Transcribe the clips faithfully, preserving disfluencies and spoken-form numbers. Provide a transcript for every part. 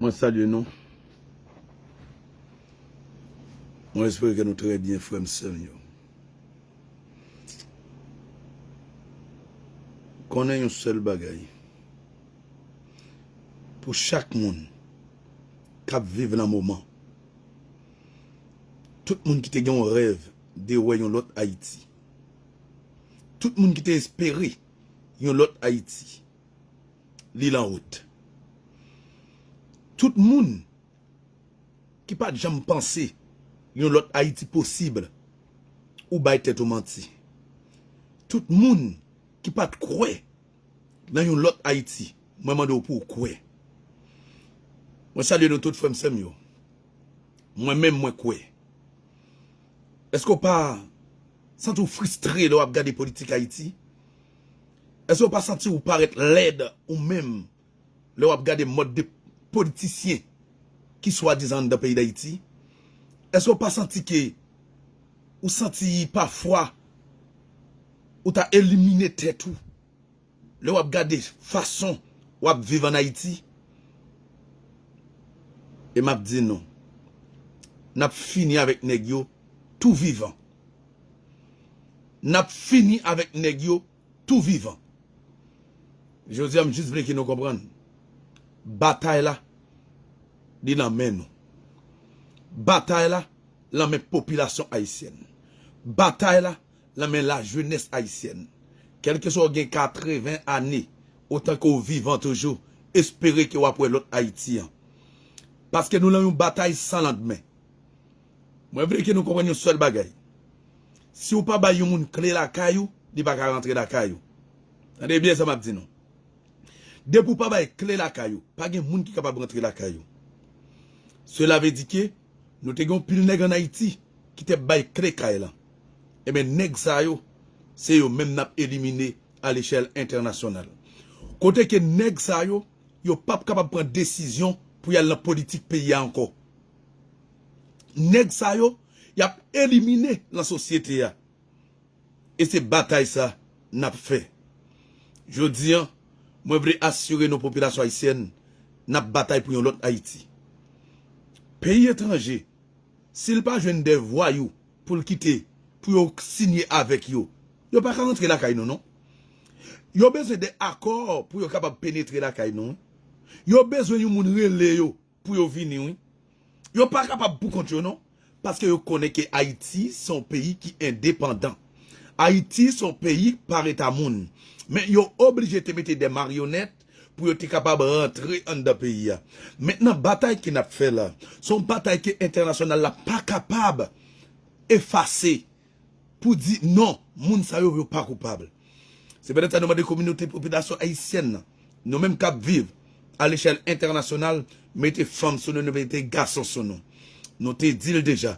Mwen salye nou. Mwen espere ke nou trè byen, frè m, sè m yo. Konnen yon sèl bagay. Pou chak moun k ap viv nan moman, tout moun ki te gen yon rèv de wè yon lòt Ayiti, tout moun ki te espere yon lòt Ayiti, li lan wout. Tout moun ki pa t janm panse yon lòt Ayiti posib, ou bay tèt ou manti. Tout moun ki pa t kwè nan yon lòt Ayiti, mwen mande w pou w kwè. Mwen salye nou tout, frè m, sè m yo. Mwen menm, mwen kwè. Èske w pa santi w fristre lè w ap gade politik Ayiti? Èske w pa santi w parèt lèd ou menm lè w ap gade mòd de politisyen ki swadizan anndan peyi Dayiti? Èske w pa santi ke ou santi pafwa ou ta elimine tèt ou lè w ap gade fason w ap viv ann Ayiti? E m ap di nou, n ap fini avèk nèg yo tou vivan. N ap fini avèk nèg yo tou vivan. Jodi a, m jis vle ke nou konprann. Batay la, li nan men nou. Batay la, nan men popilasyon ayisyèn. Batay la, nan men lajenès ayisyèn. Kèlkeswa w gen katreven ane, otan ke w vivan toujou, espere ke w ap wè lòt Ayiti an. Paske nou nan yon batay san landmen. Mwen vle ke nou konprann yon sèl bagay. Si w pa bay yon moun kle lakay ou, li pa ka rantre lakay ou. Tande byen sa m ap di nou. Depi w pa bay kle lakay ou, pa gen moun ki kapab rantre lakay ou. Sela vle di ke nou te gen yon pil nèg ann Ayiti ki te bay kle kay lan. Ebyen, nèg sa yo, se yo menm n ap elimine a lechèl entènasyonal. Kote ke nèg sa yo, yo p ap kapab pran desizyon pou y al nan politik peyi a ankò. Nèg sa yo, y ap elimine nan sosyete a. E se batay sa n ap fè. Jodi a, mwen vle asire nou, popilasyon ayisyèn, n ap batay pou yon lòt Ayiti. Peyi etranje, si l pa jwenn de vwayou pou l kite, pou yo sinye avèk yo, yo pa ka rantre lakay nou, non. Yo bezwen de akò pou yo kapab penetre lakay nou, wi. Yo bezwen yon moun rele yo pou yo vini, wi. Yo pa kapab pou kont yo, non. Paske yo konnen ke Ayiti se yon peyi ki endepandan. Ayiti se yon peyi pa reta moun. Men yo oblije te mete de maryonèt pou yo te kapab rantre anndan peyi a. Mentnan, batay ke n ap fè la, se yon batay ke entènasyonal la pa kapab efase pou di non, moun sa yo, yo pa koupab. Se poutèt sa nou mande kominote popilasyon ayisyèn nan, nou menm k ap viv a lechèl entènasyonal, mete fanm sou nou, nou mete gason sou nou. Nou te di l deja,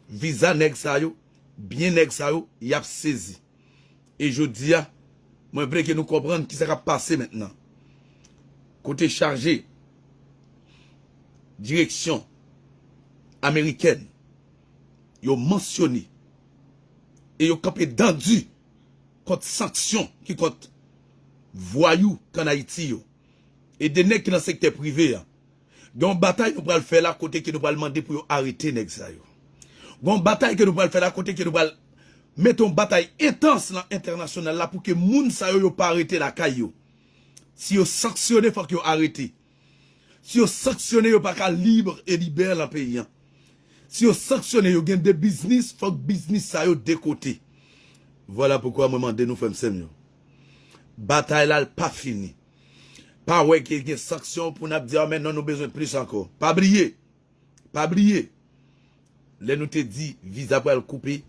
viza nèg sa yo, byen nèg sa yo, y ap sezi. E jodi a, mwen vle ke nou konprann kisa k ap pase mentnan. Kote chaje direksyon amerikèn, yo mansyone e yo kanpe dan di kont sanksyon ki kont vwayou k ann Ayiti yo, e de nèg ki nan sektè prive a. Gen yon batay nou pral fè la kote ke nou pral mande pou yo arete nèg sa yo. Gen yon batay ke nou pral fè la kote ke nou pral mete yon batay entans nan entènasyonal la pou ke moun sa yo, yo pa rete lakay yo. Si yo sanksyone, fòk yo arete. Si yo sanksyone, yo pa ka lib e libè lan peyi an. Si yo sanksyone, yo gen de biznis, fòk biznis sa yo dekote. Vwala poukwa mwen mande nou, frè m, sè m yo. Batay la, l pa fini. Pa wè ke gen sanksyon pou n ap di, a, men non, nou bezwen plis ankò. Pa bliye. Pa bliye. Lè nou te di viza pral koupe,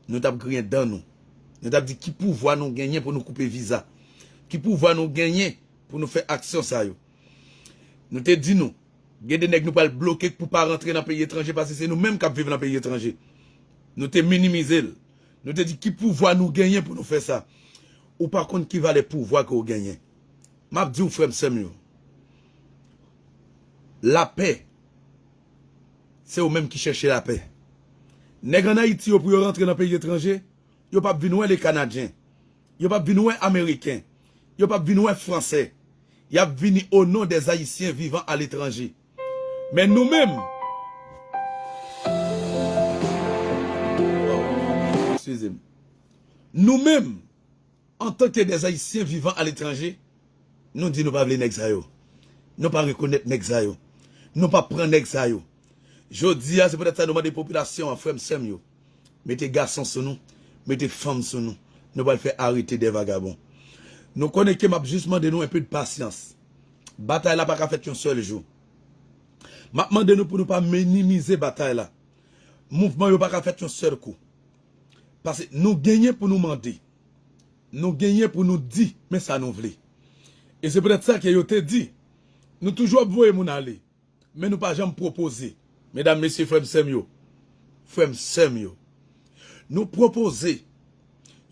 nou t ap griyen dan nou. Nou t ap di ki pouvwa nou genyen pou nou koupe viza. Ki pouvwa nou genyen pou nou fè aksyon sa yo. Nou te di nou, gen de nèg nou pral bloke pou pa rantre nan peyi etranje paske se nou menm k ap viv nan peyi etranje. Nou te minimize l. Nou te di ki pouvwa nou genyen pou nou fè sa. Ou pa konn ki valè pouvwa ke w genyen. M ap di w, frè m, sè m yo, lapè, se ou menm ki chèche lapè. Nèg ann Ayiti yo, pou yo rantre nan peyi etranje, yo p ap vin wè le Kanadyen. Yo p ap vin wè Ameriken. Yo p ap vin wè Fransè. Y ap vini au nom des Haïtiens vivant à l'étranger. Men nou menm, eskize m, nou menm, antanke des Haïtiens vivant à l'étranger, nou di nou pa vle nèg sa yo. Nou pa rekonèt nèg sa yo. Nou pa pran nèg sa yo. Jodi a, se poutèt sa nou mande popilasyon an, frè m, sè m yo, mete gason sou nou, mete fanm sou nou. Nou pral fè arete de vagabon. Nou konnen ke m ap jis mande nou enpe de pasyans. Batay la pa ka fèt yon sèl jou. M ap mande nou pou nou pa minimize batay la. Mouvman yo pa ka fèt yon sèl kou. Paske nou genyen pou nou mande. Nou genyen pou nou di, men sa nou vle. E se poutèt sa ke yo te di, nou toujou ap voye moun ale, men nou pa janm pwopoze. Medam, mesye, frè m, sè m yo, frè m, sè m yo, nou pwopoze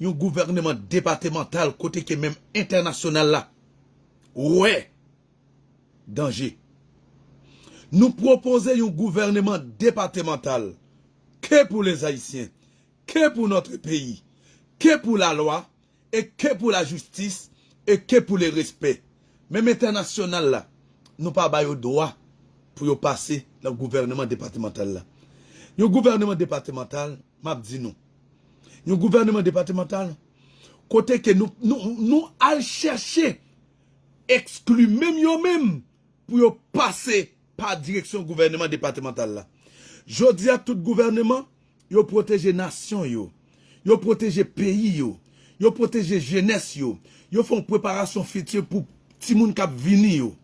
yon gouvèneman depatèmantal kote ke menm entènasyonal la wè danje. Nou pwopoze yon gouvèneman depatèmantal ke pou les Haïtiens, ke pou notre pays, ke pou lalwa, e ke pou lajistis, e ke pou le respè. Menm entènasyonal la, nou pa ba yo dwa pou yo pase nan gouvèneman depatèmantal la. Yon gouvèneman depatèmantal, m ap di nou, yon gouvèneman depatèmantal kote ke nou, nou, nou al chèche ekskli menm yo menm pou yo pase pa direksyon gouvèneman depatèmantal la. Jodi a, tout gouvèneman, yo pwoteje nasyon yo, yo pwoteje peyi yo, yo pwoteje jenès yo, yo fè yon preparasyon fiti pou timoun k ap vini yo.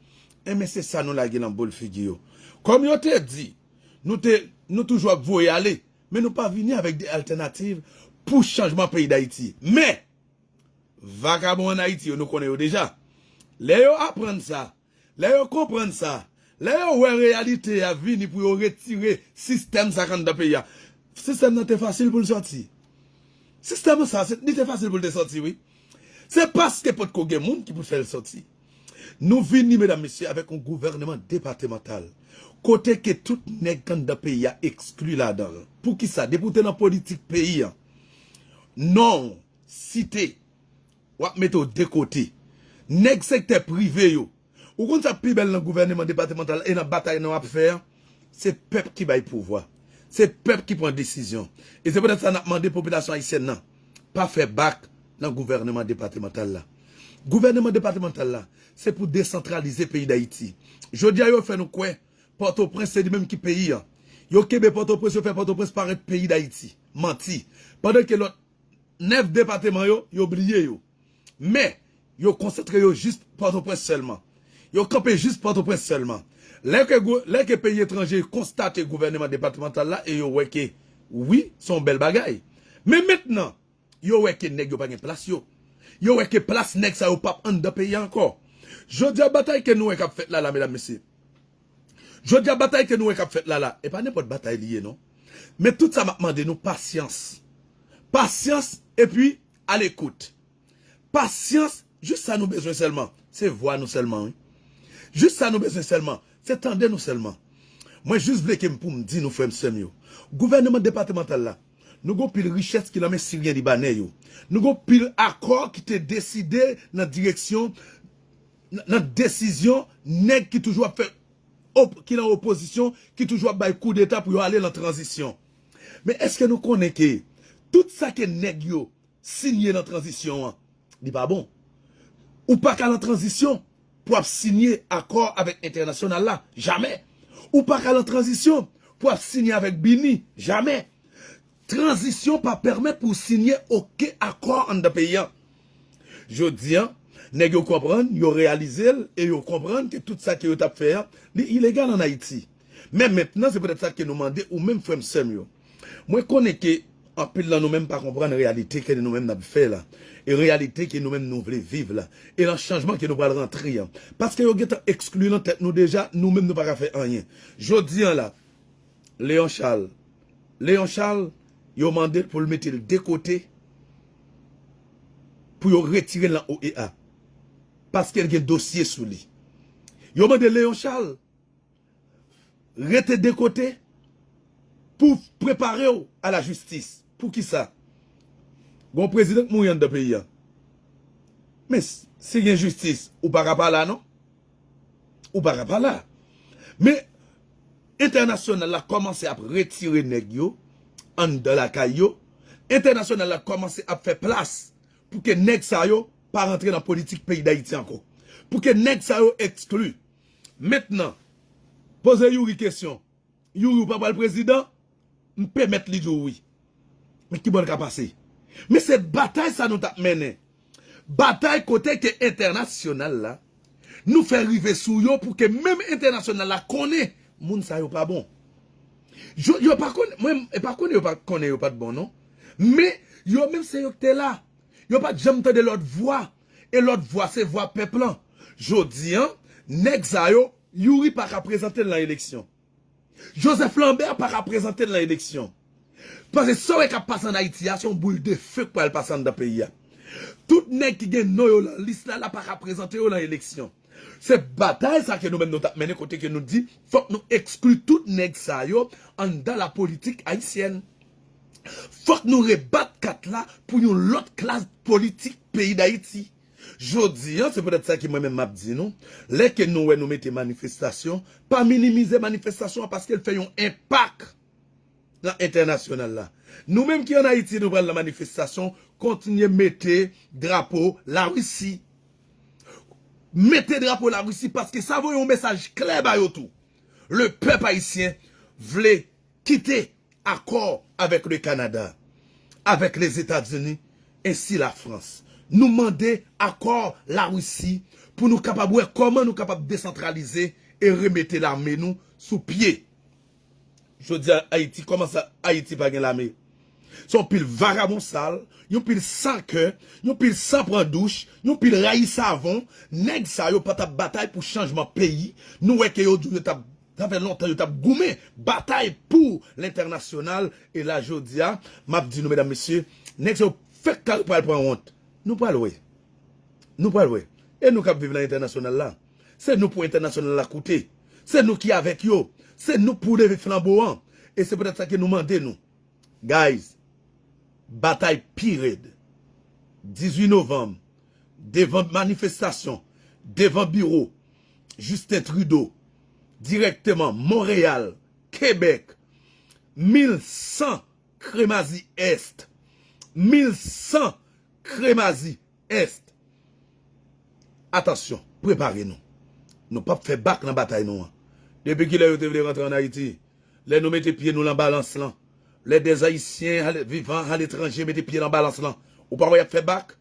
Enben, se sa nou lage nan boul figi yo. Kòm yo te di, nou te, nou toujou ap voye ale, men nou pa vini avèk de altènativ pou chanjman peyi Dayiti. Men, vagabon ann Ayiti yo, nou konnen yo deja. Lè yo aprann sa, lè yo konprann sa, lè yo wè reyalite a vini pou yo retire sistèm sa k anndan peyi a, sistèm nan te fasil pou l sòti. Sistèm sa, se, li te fasil pou l te sòti, wi. Se paske potko gen moun ki pou fè l sòti. Nou vini, medam, mesye, avèk yon gouvèneman depatèmantal, kote ke tout nèg anndan peyi a ekskli ladan l. Poukisa? Depi w te nan politik peyi a, non w site, w ap mete w de kote. Nèg sektè prive yo, ou konn sa k pi bèl nan gouvèneman depatèmantal e nan batay nan w ap fè a? Se pèp ki bay pouvwa. Se pèp ki pran desizyon. E se poutèt sa n ap mande popilasyon ayisyèn nan, pa fè bak nan gouvèneman depatèmantal la. Gouvèneman depatèmantal la, se pou desantralize peyi Dayiti. Jodi a, yo fè nou kwè Pòtoprens se li menm ki peyi an. Yo kenbe Pòtoprens, yo fè Pòtoprens parèt peyi Dayiti. Manti. Pandan ke lòt nèf depatèman yo, yo bliye yo. Men, yo konsantre yo jis Pòtoprens sèlman. Yo kanpe jis Pòtoprens sèlman. Lè ke gou-, lè ke peyi etranje konstate gouvèneman depatèmantal la e yo wè ke, wi, se yon bèl bagay. Men mentnan, yo wè ke nèg yo pa gen plas yo. Yo wè ke plas nèg sa yo p ap anndan peyi a ankò. Jodi a, batay ke nou wè k ap fèt la la, medam, mesye. Jodi a, batay ke nou wè k ap fèt la la, e pa nenpòt batay li ye, non. Men tout sa m ap mande nou, pasyans. Pasyans, epi alekout. Pasyans, jis sa nou bezwen sèlman. Se vwa nou sèlman, wi. Jis sa nou bezwen sèlman. Se tande nou sèlman. Mwen jis vle ke m pou m di nou, frè m, sè m yo. Gouvèneman depatèmantal la, nou gon pil richès ki nan men Siryen Libanè yo. Nou gon pil akò ki te deside nan direksyon, nan, nan desizyon nèg ki toujou ap fè, op-, ki nan opozisyon, ki toujou ap bay koudeta pou yo ale nan tranzisyon. Men èske nou konnen ke tout sa ke nèg yo sinye nan tranzisyon an, li pa bon? Ou pa ka nan tranzisyon pou ap sinye akò avèk entènasyonal la. Jamè. Ou pa ka nan tranzisyon pou ap sinye avèk BINUH. Jamè. Tranzisyon pa pèmèt pou w sinye okenn akò anndan peyi a. Jodi a, nèg yo konprann, yo reyalize l, e yo konprann ke tout sa ke yo t ap fè a, li ilegal ann Ayiti. Men mentnan, se poutèt sa ke nou mande ou menm, frè m, sè m yo. Mwen konnen ke anpil nan nou menm pa konprann reyalite ke nou menm n ap fè la, e reyalite ke nou menm nou vle viv la, e nan chanjman ke nou pral rantre an. Paske yo gentan ekskli nan tèt nou deja, nou menm nou pa ka fè anyen. Jodi a la, Léon Charles, Léon Charles, yo mande l pou l mete l de kote pou yo retire l nan O E A. Paske l gen dosye sou li. Yo mande Léon Charles rete de kote pou prepare w a la jistis. Poukisa? Gon prezidan k mouri anndan peyi a. Men s-, si gen jistis, ou pa ka pa la, non? Ou pa ka pa la. Men entènasyonal la kòmanse ap retire nèg yo anndan lakay yo. Entènasyonal la kòmanse ap fè plas pou ke nèg sa yo pa rantre nan politik peyi Dayiti ankò. Pou ke nèg sa yo ekskli. Mentnan, poze Youri kesyon. Youri, ou pa pral prezidan? M pèmèt li di w wi. Men ki bò l ka pase? Men se batay sa nou t ap mennen. Batay kote ke entènasyonal la, nou fè rive sou yo pou ke menm entènasyonal la konnen moun sa yo pa bon. Yo, yo pa konnen, mwen, e pa konnen yo pa konnen yo pa t bon non. Men yo menm se yo ki te la. Yo pa t janm tande lòt vwa. E lòt vwa se vwa pèp lan. Jodi an, nèg sa yo, Youri pa ka prezante l nan eleksyon. Joseph Lambert pa ka prezante l nan eleksyon. Paske sa w wè k ap pase ann Ayiti a, se yon boul de fe k pral pase anndan peyi a. Tout nèg ki gen non yo lan lis la, la pa ka prezante yo lan eleksyon. Se batay sa ke nou menm nou t ap mennen kote ke nou di, fòk nou ekskli tout nèg sa yo anndan la politik ayisyèn. Fòk nou rebat kat la pou yon lòt klas politik peyi Dayiti. Jodi an, se poutèt sa ke mwen menm m ap di nou, lè ke nou wè nou mete manifestasyon, pa minimize manifestasyon an paske l fè yon enpak lan entènasyonal la. Nou menm ki ann Ayiti, nou pral lan manifestasyon, kontinye mete drapo Larisi. Mete drapo Larisi paske sa voye yon mesaj klè ba yo tou. Le pèp ayisyen vle kite akò avèk le Kanada, avèk Lezetazini, ensi Lafrans. Nou mande akò Larisi pou nou kapab wè kòman nou kapab desantralize e remete lame nou sou pye. Jodi a, Ayiti, kòman sa Ayiti pa gen lame? Se yon pil vagabon sal, yon pil san kè, yon pil san pran douch, yon pil rayi savon. Nèg sa yo pa t ap batay pou chanjman peyi. Nou wè ke yo di yo t ap, sa fè lontan yo t ap goumen, batay pou lentènasyonal. E la, jodi a, m ap di nou, medam, mesye, nèg sa yo fèk ka pral pran wont. Nou pral wè. Nou pral wè. E nou k ap viv nan entènasyonal la. Se nou pou entènasyonal la koute. Se nou ki avèk yo. Se nou pou leve flanbo an. E se poutèt sa ke nou mande nou. Guys, batay pi rèd. Dizuit novanm, devan manifestasyon, devan biwo Justin Trudeau, dirèkteman Monreyal, Kebèk, mil san Kremazi Est. Mil san Kremazi Est. Atansyon, prepare nou. Nou p ap fè bak nan batay nou an. Depi kilè yo te vle rantre ann Ayiti? Lè nou mete pye nou lan balans lan. Lè dèzayisyen ale, vivan aletranje mete pye lan balans lan. Ou pa wè y ap fè bak?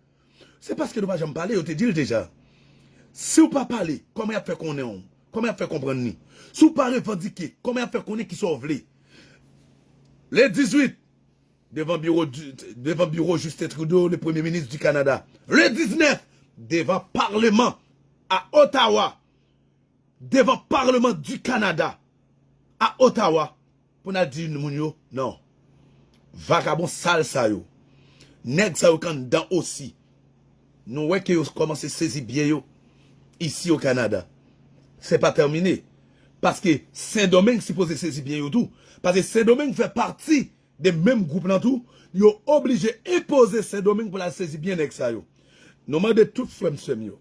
Se paske nou pa janm pale, yo te di l deja. Si w pa pale, kòman y ap fè konnen w? Kòman y ap fè konprann ni? Si w pa revandike, kòman y ap fè konnen kisa w vle? Le dizuit, devan biwo, devan biwo Justin Trudeau, le premye minis di Kanada. Le diznèf, devan paleman a Ottawa, devan paleman di Kanada a Ottawa, pou n al di moun yo, non. Vagabon sal sa yo. Nèg sa yo k anndan osi. Nou wè ke yo kòmanse sezi byen yo isi o Kanada. Se pa tèmine. Paske Sendomeng sipoze sezi byen yo tou. Paske Sendomeng fè pati de menm gwoup lan tou, yo oblije enpoze Sendomeng pou l al sezi byen nèg sa yo. Nou mande tout frè m, sè m yo,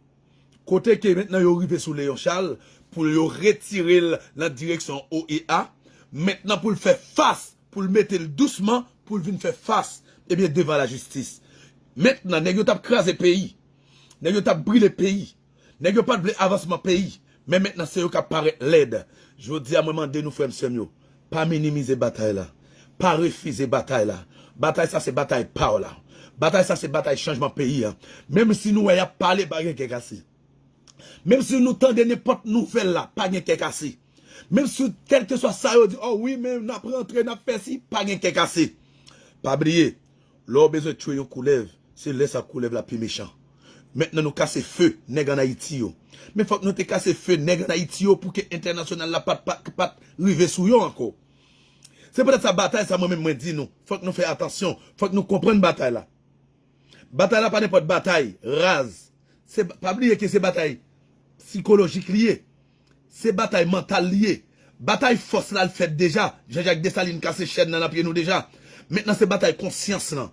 kote ke mentnan yo rive sou Leon Charles pou yo retire l nan direksyon O E A, mentnan pou l fè fas, pou l mete l dousman, pou l vin fè fas, ebyen, devan lajistis. Mentnan, nèg yo t ap kraze peyi. Nèg yo t ap brile peyi. Nèg yo pa t vle avansman peyi. Men mentnan se yo k ap parèt lèd. Jodi a mwen mande nou frè m sè m yo, pa minimize batay la. Pa refize batay la. Batay sa se batay pa w la. Batay sa se batay chanjman peyi a. Menm si nou wè y ap pale, pa gen kè kase. Menm si nou tande nenpòt nouvèl la, pa gen kè kase. Menm si kèlkeswa sa yo di, o wi, men n ap rantre, n ap fè si, pa gen kè kase. Pa bliye, lè w bezwen tchwe yon koulèv, se lè sa koulèv la pi mechan. Mentnan nou kase fe nèg ann Ayiti yo. Men fòk nou te kase fe nèg ann Ayiti yo pou ke entènasyonal la pa t, pa, pa t rive sou yo ankò. Se poutèt sa batay sa mwen menm mwen di nou, fòk nou fè atansyon, fòk nou konprann batay la. Batay la pa nenpòt batay raz. Se, pa bliye ke se batay sikolojik li ye. Se batay mantal li ye. Batay fòs la l fèt deja. Jean Jacques Dessalines kase chèn nan nan pye nou deja. Mentnan se batay konsyans lan.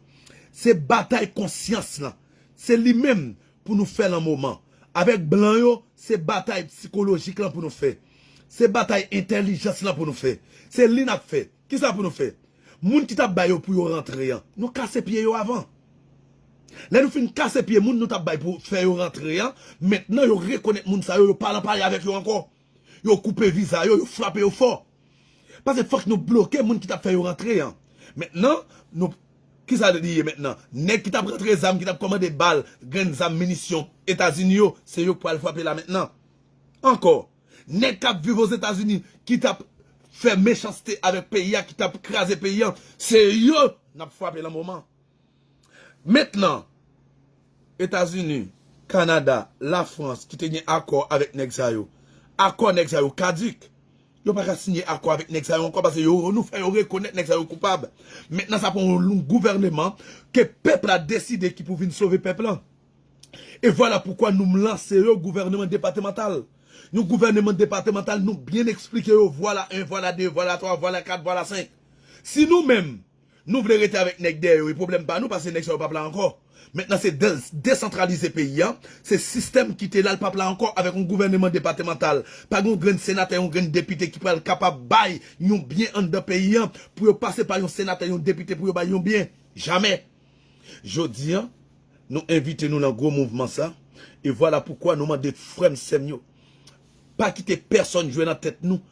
Se batay konsyans lan. Se li menm pou nou fè l an moman. Avèk blan yo, se batay sikolojik lan pou nou fè. Se batay entèlijans lan pou nou fè. Se li n ap fè. Kisa pou nou fè? Moun ki t ap bay yo pou yo rantre an, nou kase pye yo avan. Lè nou fin kase pye moun nou t ap bay pou fè yo rantre an, mentnan yo rekonèt moun sa yo, yo pa nan pale avèk yo ankò. Yo koupe viza yo, yo frape yo fò. Paske fòk nou bloke moun ki t ap fè yo rantre an. Mentnan, nou, kisa li ye mentnan? Nèg ki t ap rantre zam, ki t ap kòmande bal, grenn zam, minisyon Etazini yo, se yo k pral frape la mentnan. Ankò, nèg k ap viv Ozetazini, ki t ap fè mechanste avèk peyi a, ki t ap kraze peyi an, se yo n ap frape lan moman. Mentnan, Etazini, Kanada, Lafrans ki te gen akò avèk nèg sa yo, akò nèg sa yo kadik. Yo pa ka siyen akò avèk nèg sa yo ankò paske yo, nou fè yo rekonèt nèg sa yo koupab. Mentnan sa pran yon gouvèneman ke pèp la deside ki pou vin sove pèp lan. E vwala poukwa nou lanse yo gouvèneman depatèmantal. Yon gouvèneman depatèmantal nou byen eksplike yo vwala en, vwala de, vwala twa, vwala kat, vwala senk. Si nou menm, nou vle rete avèk nèg dèyè yo, e pwoblèm pa nou, paske nèg sa yo p ap la ankò. Mentnan, se de-, desantralize peyi a, se sistèm ki te la, l p ap la ankò avèk yon gouvèneman depatèmantal. Pa gen yon grenn senatè, yon grenn depite ki pral kapab bay yon byen anndan peyi a, pou yo pase pa yon senatè, yon depite, pou yo bay yon byen. Jamè. Jodi a, nou envite nou nan gwo mouvman sa, e vwala poukwa nou mande frè m, sè m yo, pa kite pèsonn jwe nan tèt nou.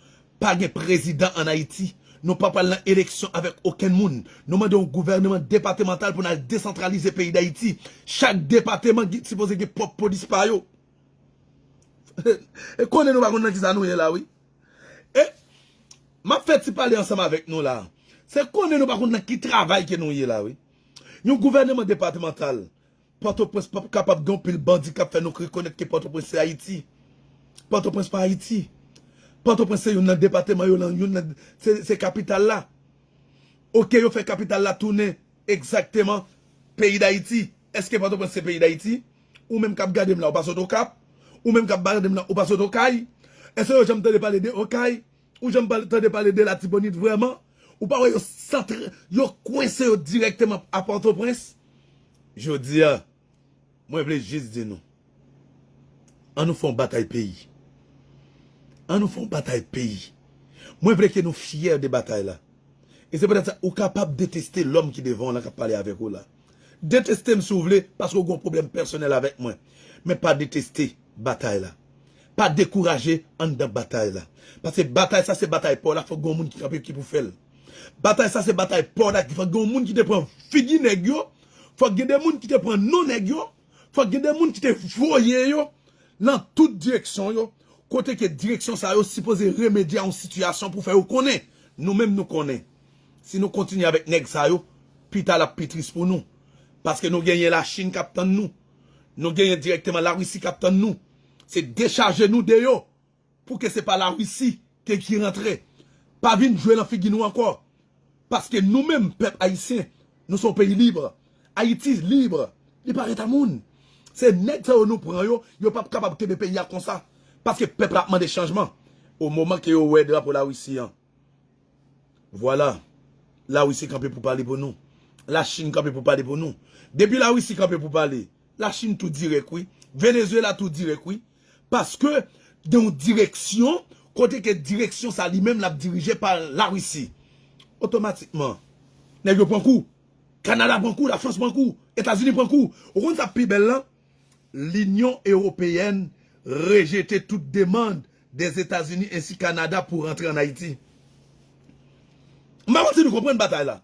Pa gen prezidan ann Ayiti. Nou pa pral nan eleksyon avèk okenn moun. Nou mande yon gouvèneman depatèmantal pou n al desantralize peyi Dayiti. Chak depatèman gen, sipoze gen pwòp polis pa yo. E konnen nou pa konn nan kisa nou ye la, wi. E m ap fè ti pale ansanm avèk nou la. Se konnen nou pa konn nan ki travay ke nou ye la, wi. Yon gouvèneman depatèmantal. Pòtoprens p ap kapab gen yon pil bandi k ap fè nou rekonèt ke Pòtoprens se Ayiti. Pòtoprens pa Ayiti. Pòtoprens se youn nan depatèman yo, lan youn nan, se, se kapital la. Oke, yo fè kapital la tounen egzakteman peyi Dayiti. Èske Pòtoprens se peyi Dayiti? Ou menm k ap gade m la, ou pa sot Okap? Ou menm k ap gade m la, ou pa sot Okay? Èske yo janm tande pale de Okay? Ou janm pale, tande pale de Latibonit vrèman? Ou pa wè yo santre, yo kwense yo dirèkteman a Pòtoprens? Jodi a, mwen vle jis di nou, ann nou fè yon batay peyi. Ann nou fè yon batay peyi. Mwen vle ke nou fyè de batay la. E se poutèt sa, ou kapab deteste lòm ki devan w lan k ap pale avèk ou la. Deteste m si w vle, paske w gen yon pwoblèm pèsonèl avèk mwen. Men pa deteste batay la. Pa dekouraje anndan batay la. Paske batay sa se batay pa w la, fòk gen yon moun ki kanpe ki pou fè l. Batay sa se batay pa w la, fòk gen yon moun ki te pran figi nèg yo, fòk gen de moun ki te pran non nèg yo, fòk gen de moun ki te voye yo nan tout direksyon yo, kote ke direksyon sa yo sipoze remedye a yon sitiyasyon pou fè yo konnen. Nou menm nou konnen. Si nou kontinye avèk nèg sa yo, pita l ap pi tris pou nou. Paske nou genyen Lachin k ap tann nou. Nou genyen dirèkteman Larisi k ap tann nou. Se dechaje nou de yo. Pou ke se pa Larisi ke ki rantre. Pa vin jwe lan figi nou ankò. Paske nou menm, pèp ayisyen, nou se yon peyi lib. Ayiti lib. Li pa ret a moun. Se nèg sa yo nou pran yo, yo p ap kapab kenbe peyi a konsa. Paske pèp la ap mande chanjman. O moman ke yo wè drapo Larisi an, vwala, Larisi kanpe pou pale pou nou. Lachin kanpe pou pale pou nou. Depi Larisi kanpe pou pale, Lachin tou dirèk, wi. Venezuela tou dirèk, wi. Paske gen yon direksyon, kote ke direksyon sa li menm l ap dirije pa Larisi. Otomatikman, nèg yo pran kou. Kanada pran kou, Lafrans pran kou, Etazini pran kou. Ou konn sa pi bèl lan? Linyon Ewopeyèn rejete tout demann dèzetazini ensi Kanada pou rantre ann Ayiti. M pa konn si nou konprann batay la.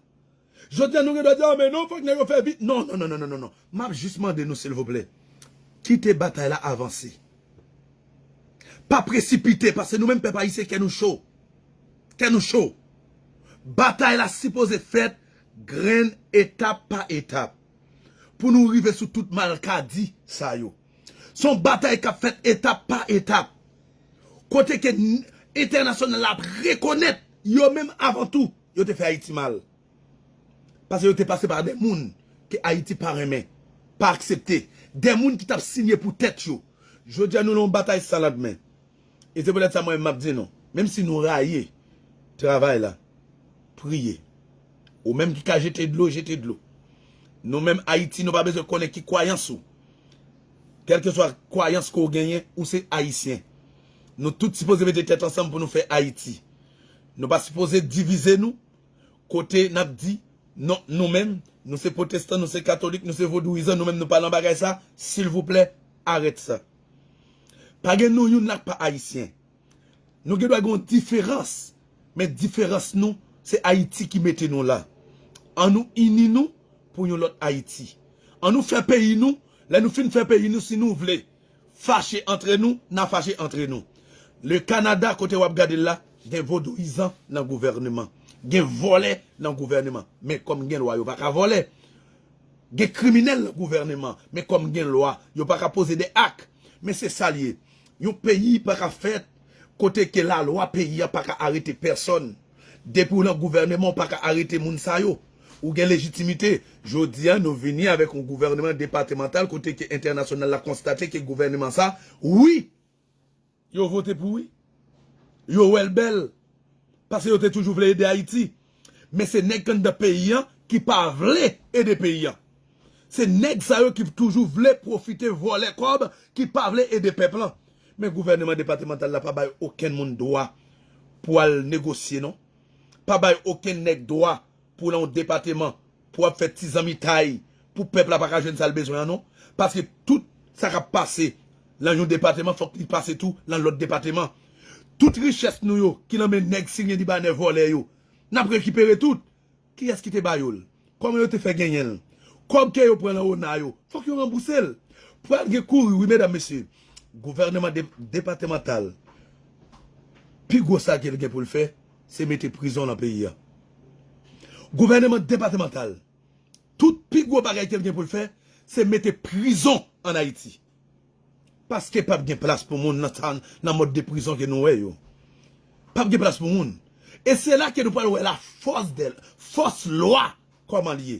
Jodi a nou gen dwa di, "Ah, men non, fòk nèg yo fè vit." Non, non, non, non, non, non, non. M ap jis mande nou, silvouplè, kite batay la avanse. Pa presipite, paske nou menm pèp ayisyen, kè nou cho. Kè nou cho. Batay la sipoze fèt grenn etap pa etap. Pou nou rive sou tout malkadi sa yo. Se yon batay k ap fèt etap pa etap. Kote ke n-, entènasyonal la ap rekonèt yo menm avan tou, yo te fè Ayiti mal. Paske yo te pase pa de moun ke Ayiti pa renmen, pa aksepte. De moun ki t ap sinye pou tèt yo. Jodi a nou nan yon batay san landmen. E se poutèt sa mwen menm m ap di nou, menm si nou rayi travay la, priye. Ou menm ki ka jete dlo, jete dlo. Nou menm Ayiti, nou pa bezwen konnen ki kwayans ou. Kèlkeswa kwayans ke w genyen, ou se Ayisyen. Nou tout sipoze mete tèt ansanm pou nou fè Ayiti. Nou pa sipoze divize nou, kote n ap di, non, nou menm, nou se pwotestan, nou se katolik, nou se vodouyizan, nou menm nou pa nan bagay sa, silvouplè, arèt sa. Pa gen nou youn la k pa Ayisyen. Nou gen dwa gen yon diferans, men diferans nou, se Ayiti ki mete nou la. Ann nou ini nou pou yon lòt Ayiti. Ann nou fè peyi nou, lè nou fin fè peyi nou, si nou vle fache antre nou, n a fache antre nou. Le Canada, kote w ap gade l la, gen vodouyizan nan gouvèneman. Gen vòlè nan gouvèneman. Men kòm gen lwa, yo pa ka vòlè. Gen kriminèl nan gouvèneman, men kòm gen lwa, yo pa ka poze de ak. Men se sa l ye. Yon peyi pa ka fèt kote ke lalwa peyi a pa ka arete pèsòn. Depi w nan gouvèneman, w pa ka arete moun sa yo. Ou gen lejitimite. Jodi a, nou vini avèk yon gouvèneman depatèmantal kote ke entènasyonal la konstate ke gouvèneman sa, wi, yo vote pou wi. Yo wè l bèl. Paske yo te toujou vle ede Ayiti. Men se nèg anndan peyi an ki pa vle ede peyi an. Se nèg sa yo ki toujou vle pwofite vòlè kòb, ki pa vle ede pèp lan. Men gouvèneman depatèmantal la pa bay okenn moun dwa pou al negosye non. Pa bay okenn nèg dwa pou nan yon depatèman, pou ap fè ti zanmitay, pou pèp la pa ka jwenn sa l bezwen an non. Paske tout sa k ap pase nan yon depatèman, fòk li pase tou nan lòt depatèman. Tout richès nou yo ki nan men nèg siryen libanè vòlè yo, n ap rekipere tout. Kiyès ki te ba yo l? Kòman yo te fè genyen l? Kòb ke yo pran nan ona yo, fòk yo ranbouse l. Pral gen kouri wi, medam, mesye. Gouvèneman de, depatèmantal, pi gwo sa ke l gen pou l fè, se mete prizon nan peyi a. Gouvèneman depatèmantal, tout pi gwo bagay ke l gen pou l fè, se mete prizon ann Ayiti. Paske p ap gen plas pou moun nan, nan mòd de prizon ke nou wè yo. P ap gen plas pou moun. E se la ke nou pral wè lafòs de, fòs lwa kòman l ye.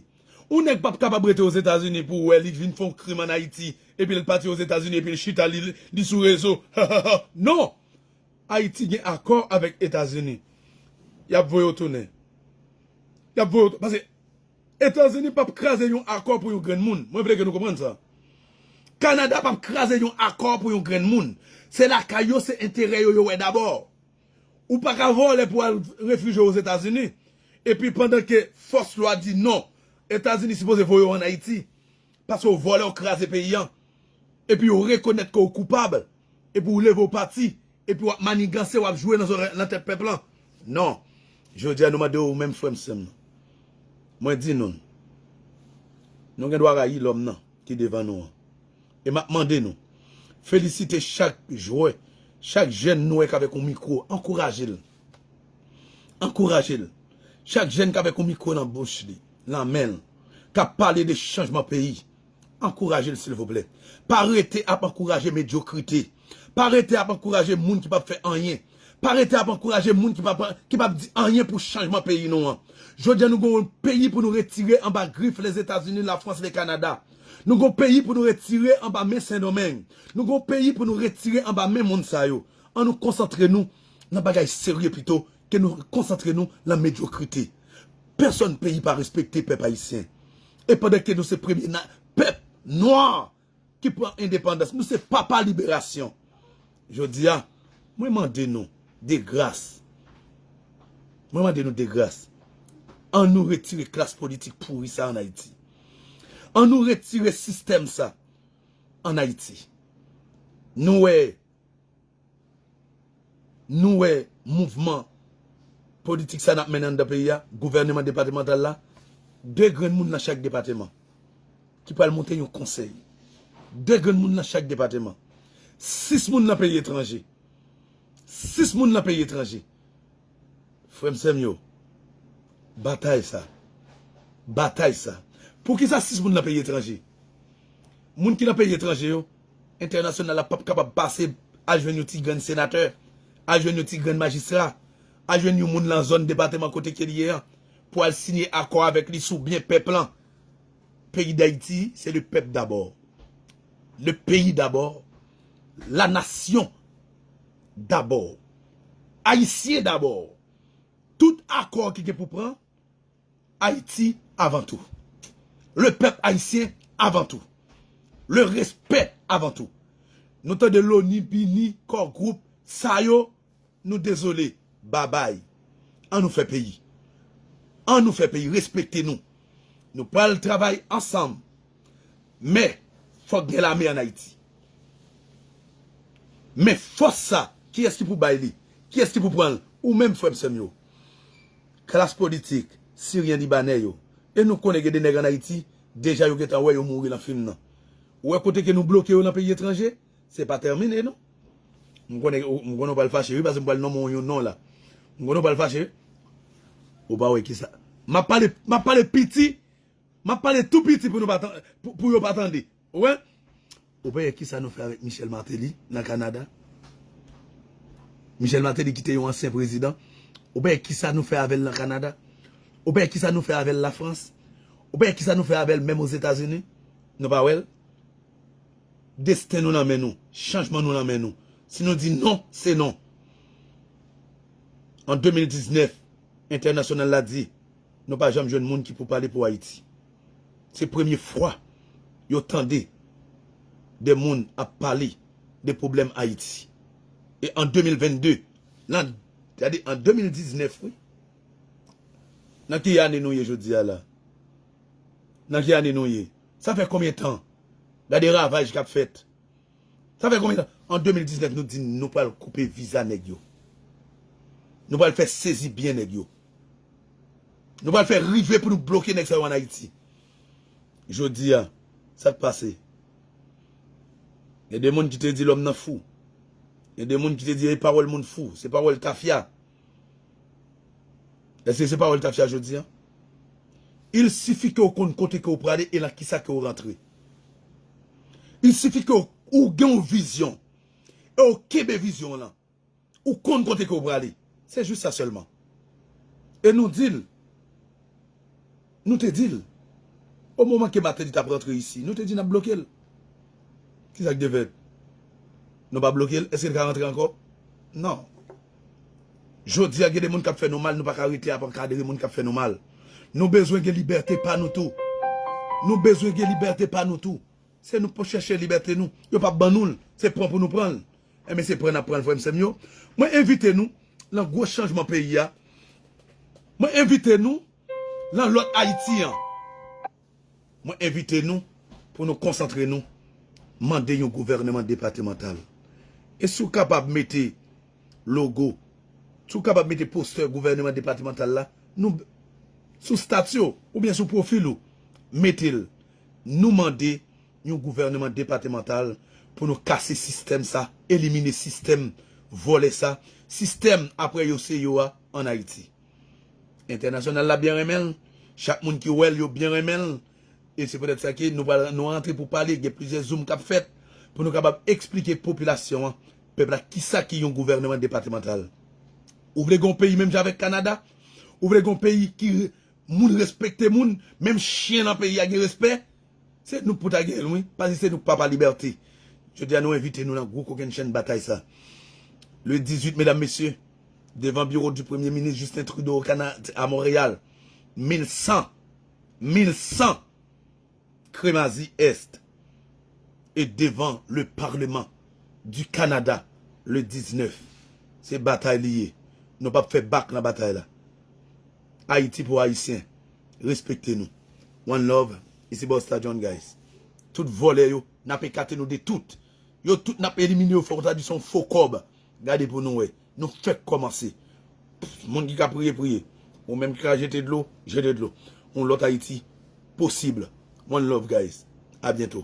Yon nèg p ap kapab rete Ozetazini pou w wè li vin fè yon krim ann Ayiti, epi l pati Ozetazini, epi l chita, li, li sou rezo. Non! Ayiti gen akò avèk Etazini. Y ap voye w tounen. Y ap voye w tounen. Paske Etazini p ap kraze yon akò pou yon grenn moun. Mwen vle ke nou konprann sa. Kanada p ap kraze yon akò pou yon grenn moun. Se lakay yo, se enterè yo yo wè dabò. Ou pa ka vòlè pou al refijye Ozetazini. Epi pandan ke fòs lwa di non, Etazini sipoze voye w ann Ayiti. Paske w vòlè, w kraze peyi an. Epi yo rekonèt ke w koupab. Epi w leve w pati. Epi w ap maniganse, w ap jwe nan zòrèy, nan tèt pèp lan. Non. Jodi a nou mande w, ou menm frè m, sè m nan. Mwen di nou, nou gen dwa rayi lòm nan ki devan nou an. E m ap mande nou, felisite chak jwè, chak jèn nou wè k avèk yon mikwo, ankouraje l. Ankouraje l. Chak jèn k avèk yon mikwo nan bouch li, nan men l, k ap pale de chanjman peyi, ankouraje l silvouplè. Pa rete ap ankouraje medyokrite. Pa rete ap ankouraje moun ki p ap fè anyen. Pa rete ap ankouraje moun ki p ap, ki p ap di anyen pou chanjman peyi nou an. Jodi a nou gen yon peyi pou nou retire anba grif Lèzetazini, Lafrans, le Kanada. Nou gen yon peyi pou nou retire anba men Sendomeng. Nou gen yon peyi pou nou retire anba men moun sa yo. Ann nou konsantre nou nan bagay serye pito ke nou konsantre nou nan medyokrite. Pèsòn peyi pa respekte pèp ayisyen. E pandan ke nou se premye na, pèp nwa ki pran endepandans, nou se papa liberasyon. Jodi a, mwen mande nou de gras. Mwen mande nou de gras. Ann nou retire klas politik pouri sa ann Ayiti. Ann nou retire sistèm sa ann Ayiti. Nou wè, nou wè mouvman politik sa n ap mennen anndan peyi a, gouvèneman depatèmantal la, de grenn moun nan chak depatèman ki pral monte yon konsèy. De grenn moun nan chak depatèman. Sis moun nan peyi etranje. Sis moun nan peyi etranje. Frè m, sè m yo, batay sa. Batay sa. Poukisa sis moun nan peyi etranje? Moun ki nan peyi etranje yo, entènasyonal la p ap kapab pase al jwenn yon ti grenn senatè, al jwenn yon ti grenn majistra, al jwenn yon moun nan zòn depatèman kote ke li ye an, pou al siyen akò avèk li sou byen pèp lan. Peyi Dayiti, se le pèp dabò. Le peyi dabò. La nasyon dabò. Ayisyen dabò. Tout akò ki gen pou pran, Ayiti avan tou. Le pèp ayisyen avan tou. Le respè avan tou. Nou tande Loni, Bini, Core Group, sa yo, nou dezole. Babay. An nou fè peyi. An nou fè peyi, respekte nou. Nou pral travay ansanm. Men, fòk gen lame ann Ayiti. Men fòs sa, kiyès ki pou bay li? Kiyès ki pou pran l? Ou menm, frè m, sè m yo. Klas politik, siryen, libanè yo. E nou konnen gen de nèg ann Ayiti, deja yo gentan wè yo mouri nan fim nan. Ou wè kote ke nou bloke yo nan peyi etranje? Se pa tèmine, non. M konnen, m konnen w pral fache, wi, paske m pral nonmen w yon non la. M konnen w pral fache. Ou pa wè kisa. M ap pale, m ap pale piti, m ap pale tou piti pou nou pa tan-, pou, pou yo pa tande. Ou wè? Ou pa wè kisa nou fè avèk Michel Martelly nan Kanada? Michel Martelly ki te yon ansyen prezidan. Ou pa wè kisa nou fè avè l nan Kanada? Ou pa wè kisa nou fè avè l Lafrans? Ou pa wè kisa nou fè avè l menm Ozetazini? Nou pa wè l? Desten nou nan men nou. Chanjman nou nan men nou. Si nou di non, se non. An de mil diznèf, entènasyonal la di, nou pa janm jwenn moun ki pou pale pou Ayiti. Se premye fwa yo tande de moun ap pale de pwoblèm Ayiti. E an de mil vennde, nan, gade, an de mil diznèf, wi. Nan ki ane nou ye jodi a la? Nan ki ane nou ye? Sa fè konbyen tan? Gade ravaj k ap fèt. Sa fè konbyen tan? An de mil diznèf, nou di nou pral koupe viza nèg yo. Nou pral fè sezi byen nèg yo. Nou pral fè rive pou nou bloke nèg sa yo ann Ayiti. Jodi a, sa k pase? Gen de moun ki te di lòm nan fou. Gen de moun ki te di e pawòl moun fou, se pawòl tafya. Èske se pawòl tafya jodi a? Il sifi ke w konn kote ke w prale e nan kisa ke w rantre. Il sifi ke w, ou gen yon vizyon. E w kenbe vizyon w lan. Ou konn kote ke w prale. Se jis sa sèlman. E nou di l. Nou te di l. O moman ke Martelly t ap rantre isi, nou te di n ap bloke l. Kisa k te fèt? Nou pa bloke l? Èske l ka rantre ankò? Non. Jodi a, gen de moun k ap fè nou mal, nou pa ka rete ap ankadre moun k ap fè nou mal. Nou bezwen gen libète pa nou tou. Nou bezwen gen libète pa nou tou. Se nou pou chèche libète nou. Yo p ap ban nou l. Se pran pou nou pran l. Enben, se pran n ap pran l, frè m, sè m yo. Mwen envite nou nan gwo chanjman peyi a. Mwen envite nou nan lòt Ayiti an. Mwen envite nou pou nou konsantre nou, mande yon gouvènman depatmantal. E si w kapab mete logo, si w kapab mete postè gouvènman depatmantal la, nou, sou stati w, oubyen sou pwofil ou, mete l. Nou mande yon gouvènman depatmantal pou nou kase sistèm sa, elimine sistèm vòlè sa, sistèm apre yo se yo a ann Ayiti. Entènasyonal la byen renmen l. Chak moun ki wè l, yo byen renmen l. E se poutèt sa ke nou pral, nou rantre pou pale, gen plizyè zoom k ap fèt pou nou kapab eksplike popilasyon an, pèp la, kisa ki yon gouvènman depatmantal. Ou vle gen yon peyi menm jan avèk Kanada? Ou vle gen yon peyi ki moun respekte moun, menm chen nan peyi a gen respè? Se nou k pou ta genyen l, wi, paske se nou k papa libète. Jodi a, nou envite nou nan gwo kokennchenn batay sa. Le dizuit, medam, mesye, devan biwo di premye minis Justin Trudeau o Kana-, a Monreyal, mil san, mil san Kremazi Est, e devan le Parlement du Canada, le diznèf. Se batay li ye. Nou p ap fè bak nan batay la. Ayiti pou Ayisyen. Respekte nou. One love. Isi Busta John, guys. Tout vòlè yo, n ap ekate nou de tout. Yo tout n ap elimine yo, fòk ta di se yon fo kòb. Gade pou nou wè. Nou fèk kòmanse. Moun ki ka priye, priye. Ou menm ki ka jete dlo, jete dlo. Yon lòt Ayiti posib. One love, guys. A byento.